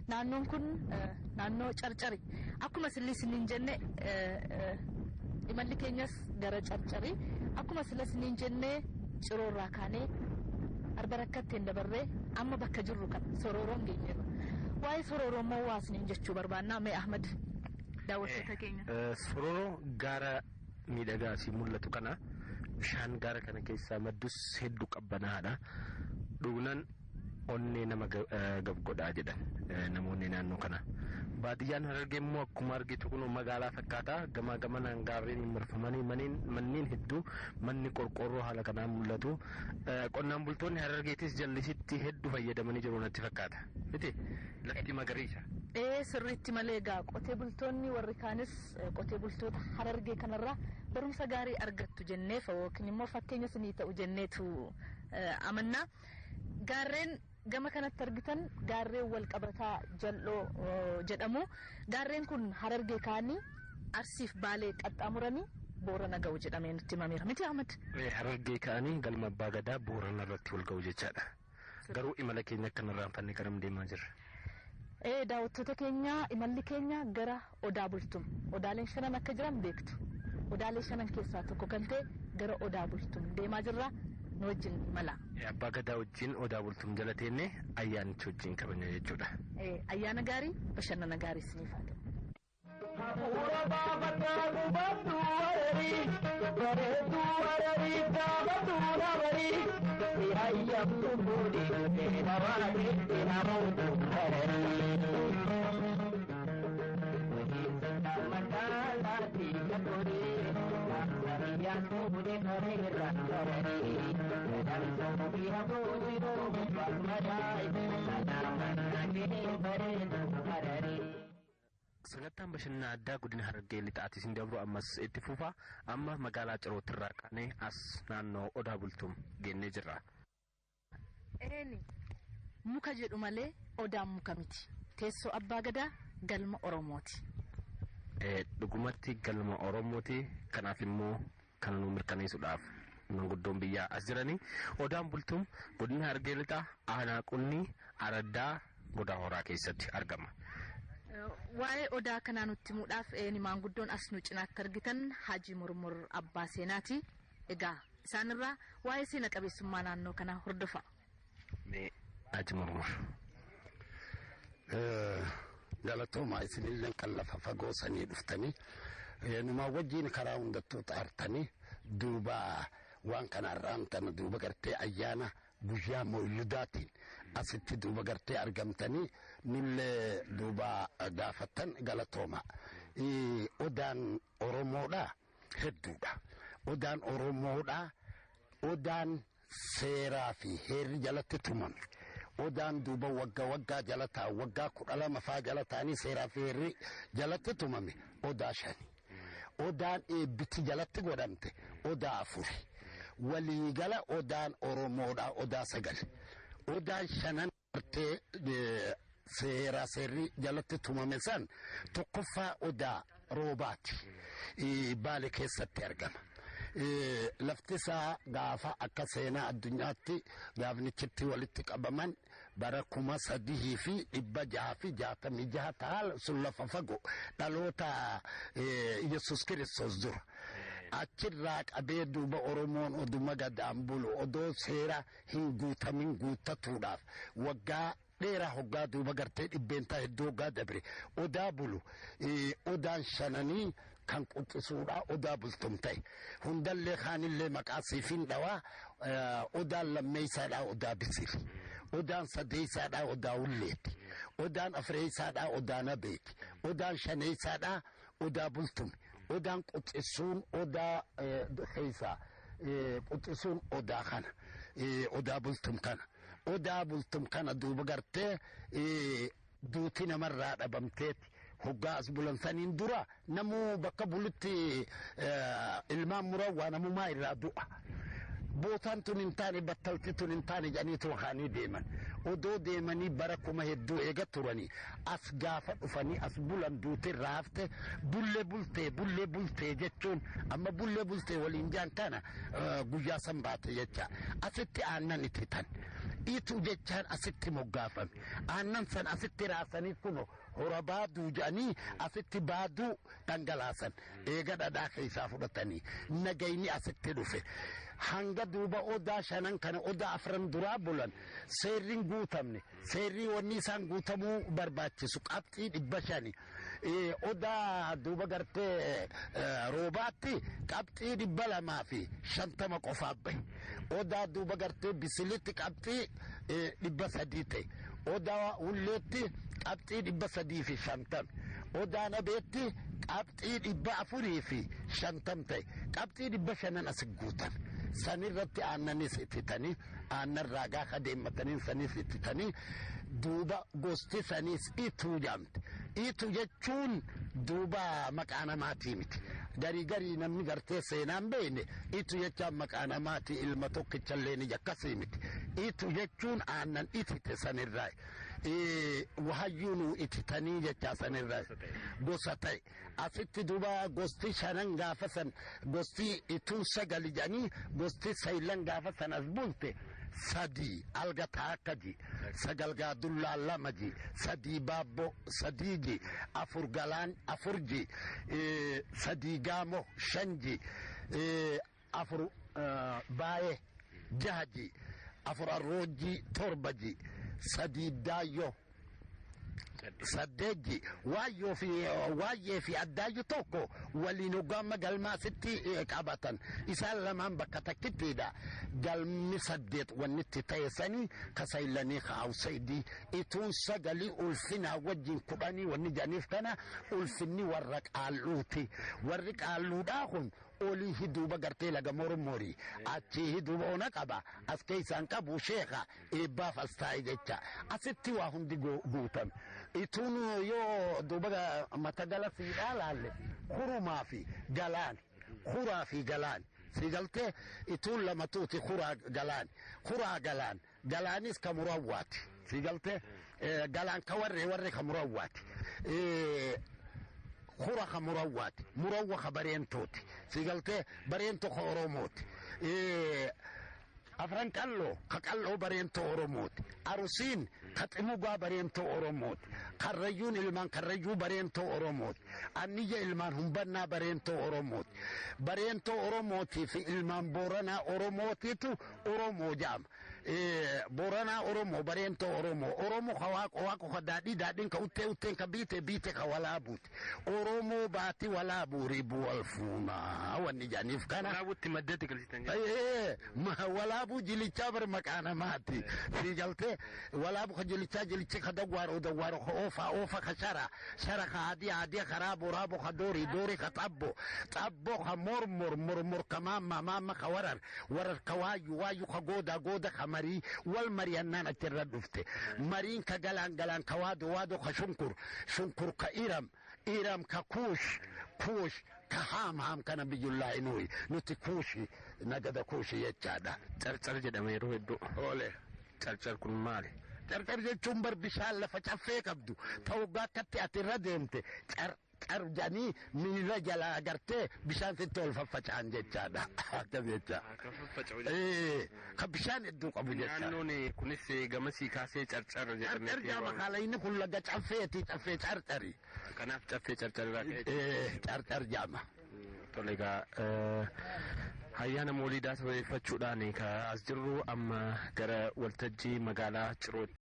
Naannoon kun naannoo Carcari. Akkuma silli isiniin jenne, imalli keenyas gara Carcari. Akkuma sila isiniin jenne, Ciroorraa kaanee Arba Rakkatteen dabarree amma bakka jirru kan Sorooroon geenyeerra. Waa'ee Sorooroo immoo waa isiniin jechuu barbaannaa. Mee Ahmad, daawwattoota keenya. Sorooroo gaara miidhagaa asii mul'atu kana, bishaan gaara kana keessaa maddus hedduu qabbanaadha. Dhugnan onnee nama gab godhaa jedhan namoonni naannoo kana. Baadiyyaan Harargee immoo akkuma argitu kun magaalaa fakkaata. Gamaa gamanaan gaarreen marfamanii manneen hedduu, manni qorqoorroo haala kanaan mul'atu. Qonnaan bultoonni Harargeetis jallisitti hedduu fayyadamanii jiru natti fakkaata. Miti, lafti magariisa. Ee, sirriitti malee. Egaa qotee bultoonni warri kaanis qotee bultoota Harargee kanarraa barumsa gaarii argattu jenneef yookiin immoo fakkeenya isinii ta'u jenneetu amannaa. Gaarreen gama kanatti argitan gaarreen wal qabataa Jal'oo jedhamu. Gaarreen kun Harargee kaanii Arsiif Baalee qaxxaamuranii Boorana ga'u jedhamee nutti himameera. Miti, Ahmad? Harargee ka'anii galma Abbaa Gadaa Boorana irratti wal ga'u jechaadha. Garuu imala keenya akka hin irraanfanne, garam deemaa jirra? Ee, daawwattoota keenya, imalli keenya gara Odaa Bultum. Odaaleen shanan akka jiran beektu. Odaalee shanan keessaa tokko kan ta'e gara Odaa Bultum deemaa jirra. Nu wajjin mala. Abbaa Gadaa wajjin Odaa Bultum jala teennee ayyaanicha wajjin kabajna jechuudha. Ayyaana gaarii, bashannana gaarii isiniif haa ta'u. Hafuura baafataa gubadhu hararii, bareedduu hararii, gaafadhu nabarii, si hayyamtu fuudhii seenawaa keetti nama utuu hararii. Sagantaan bashannana addaa godina Harargee Lixaatis hin dabru, ammas itti fufa. Amma magaalaa Cirootirraa kaanee as naannoo Odaa Bultum geennee jirra. Eeni, muka jedhu malee odaan muka miti. Teessoo Abbaa Gadaa, galma Oromooti. Dhugumatti galma Oromooti. Kanaaf immoo kana nu mirkaneessuudhaaf manguddoon biyyaa as jiranii. Odaan Bultum godina Harargee Lixaa, aanaa Qunnii, araddaa Godaa Horaa keessatti argama. Waa'ee odaa kanaa nutti himuudhaaf eeni maanguddoon as nu cinaatti argitan Haajii Murmur Abbaa Seenaati. Egaa isaanirraa waa'ee seena qabeessummaa naannoo kanaa hordofa. Mee Haajii Murmur. Galatooma isinillee kan lafa fagoo sanii dhuftanii numaa wajjin karaa hundattuu xaartanii duuba waan kanarraan tana duuba gartee ayyaana guyyaa mooludaatiin asitti duuba gartee argamtanii nullee duuba gaafattan, galatooma. Odaan Oromoodha hedduudha. Odaan Oromoodha odaan seeraa fi heerri jalatti tumame. Odaan duuba waggaa waggaa jala taa'u, waggaa 12 faa jala ta'anii seeraa fi heerri jalatti tumame odaa shani. Odaan eebbiti jalatti godhamte odaa afuri. Waliigala odaan Oromoodha odaa sagal. Odaan shanan gartee seeraa seerri jalatti tumame san, tokkoffaa Odaa Roobaati. Baale keessatti argama. Lafti isaa gaafa akka seenaa addunyaatti gaafnichitti walitti qabaman bara 3666 ta'a. Sun lafa fagoo dhaloota Yesus Kiristoos dura. Achirraa qabee duuba Oromoon oduma gadaan bulu, odoo seera hin guutamin guuttatuudhaaf waggaa dheeraa hoggaa duuba gartee dhibbeentaa hedduu hoggaa dabre odaa bulu, odaan shananii kan quxisuudha Odaa Bultum ta'e. Hundallee kaanillee maqaa siifin dhawaa. Odaan lammeeysaadha Odaa Bisiri. Odaan sadeeysaadha Odaa Hulleeti. Odaan afreeysaadha Odaa Nabeeti. Odaan shaneeysaadha Odaa Bultum. Odaan quxisuun odaa keeysaa quxisuun odaa kana, Odaa Bultum kana. Odaa Bultum kana duuba gartee duuti namarraa dhabamteeti. Hoggaa as bulan saniin dura namuu bakka bulutti ilmaan muran waa namumaa irraa du'a. Bootaan tun hin taane, battalti tun hin taane jedhanii kaanii deeman. Odoo deemanii bara kuma hedduu eega turanii as gaafa dhufanii as bulan, duute raafte, bullee bultee, bullee bultee jechuun amma bullee bultee waliin jaan kana guyyaa san baate jecha. Asitti aannan ititan. Itu jechaan asitti moggaafame. Aannan san asitti raasanii kuno hora baaduu jedhanii asitti baaduu dhangalaasan. Eega dhadhaa keessaa fudhatanii nagayni asitti dhufe. Hanga duuba odaa shanan kana, odaa afran duraa bulan, seerriin guutamne. Seerrii wanni isaan guutamuu barbaachisu qabxii 500. Odaa duuba gartee roobaatti qabxii 250 qofaaf bahe. Odaa duuba gartee bisilitti qabxii 300 ta'e. Odaa hulleetti qabxii 350. Odaa nabeetti qabxii 450 ta'e. Qabxii 500 as guutan. Sanirratti aannanis ittitanii, aannan raagaa kadeemmatanii sanis ittitanii, duuba gosti sanis Ituu jaamte. Itu jechuun duuba maqaa namaatii miti. Garii garii namni gartee seenaan beekne Itu jechaan maqaa namaati, ilma tokkichallee ni akkasii miti. Itu jechuun aannan itite sanirraa. Wahayyuu nu ititanii jechaa sanirraa gosa ta'e. Asitti duuba gosti shanan gaafa san, gosti Ituun sagali jedhanii, gosti saylan gaafa san as bulte sadii alga taakka ji, sagal gaadullaa lama ji, sadii baabbo sadii ji, afur galaan afur ji, sadii gaamo shan ji, afur baayee jaha ji, afur arroojji torba ji, sadii daayyo saddeet ji. Waayyoo fi waayyee fi addaayyu tokko waliin hoggaama galmaasitti qabatan. Isaan lamaan bakka takkittiidha. Galmi saddeet wannitti ta'e sanii kasaylanii kaawsaydii. Ituun sagalii ulfinaa wajjin 10 wanni jedhaniif kana ulfinni warra qaalluuti. Warri qaalluudhaa kun olii hiduuba gartee laga mormorii achii hiduuba ona qaba, as keessaan qabu sheeka eebbaaf as taa'e jecha. Asitti waa hundi guutame. Ituun yoo duuba mata gala siidhaa laalle, hurumaa fi galaan, huraa fi galaan si galtee, Ituun lamatuuti: huraa galaan, huraa galaan. Galaanis ka murawwaati, si galtee? Galaan ka warree, warre ka murawwaati, hura ka murawwaati, murawwa ka bareentooti, si galtee? Bareento ka Oromooti. Afran Qalloo ka Qalloo bareentoo Oromooti. Arusiin ka Ximugaa bareentoo Oromooti. Karrayyuun ilmaan Karrayyuu bareentoo Oromooti. Anniyya ilmaan Humbannaa bareentoo Oromooti. Bareentoo Oromootii fi ilmaan Booranaa Oromootiitu Oromoo jedhama. Booranaa Oromoo, bareentoo Oromoo. Oromoo ka Waaqo, Waaqo ka Daadhii, Daadhiin ka Uttee, Utteen ka Biite, Biite ka Walaabuuti. Oromoo baati Walaabuu ribuu wal fuunaa wanni jedhaniif kana. Walaabuutti maddeetti galchitan. Walaabuu jilichaa bar maqaa namaati. Si galtee? Walaabu ka jilichaa, jilichi ka Dawwaaro, Dawwaaro ka Oofaa, Oofa ka Shara, Shara ka Haadiya, Haadiya ka Raabo, Raabo ka Doorii, Doorii ka Xabbo, Xabbo ka Mormor, Mormor ka Maamma, Maamma ka Warar, Warar ka Waayyu, Waayyu ka Goodaa, Gooda ka Marii, wal mari'annaan achirra dhufte. Mariin ka Galaan, Galaan ka Waado, Waado ka Shunkur, Shunkur ka Iram, Iram ka Kuush, Kuush ka Haam, Haam kana biyyullaa Inuuyi. Nuti Kuushi, nagada Kuushi jechaadha. Carcar jedhama yeroo hedduu. Oole. Carcar kun maali? Carcar jechuun bar bishaan lafa caffee qabdu ta'uu akkatti ati irra deemte car car jedhanii miila jalaa agartee bishaan sitti ol faffaca'an jechaadha. Akkas jecha. Ka bishaan hedduu qabu jecha. Naannoon kunis gamasii kaasee Carcar jedhamee. Carcar jaama kaalayni kun laga caffeeti, caffee Carcari. Kanaaf caffee Carcar irraa ka'e. Carcar jaama. Tole egaa, ayyaana mooliidaa sababeeffachuudhaan ka as jirru amma gara waltajjii magaalaa Cirootti.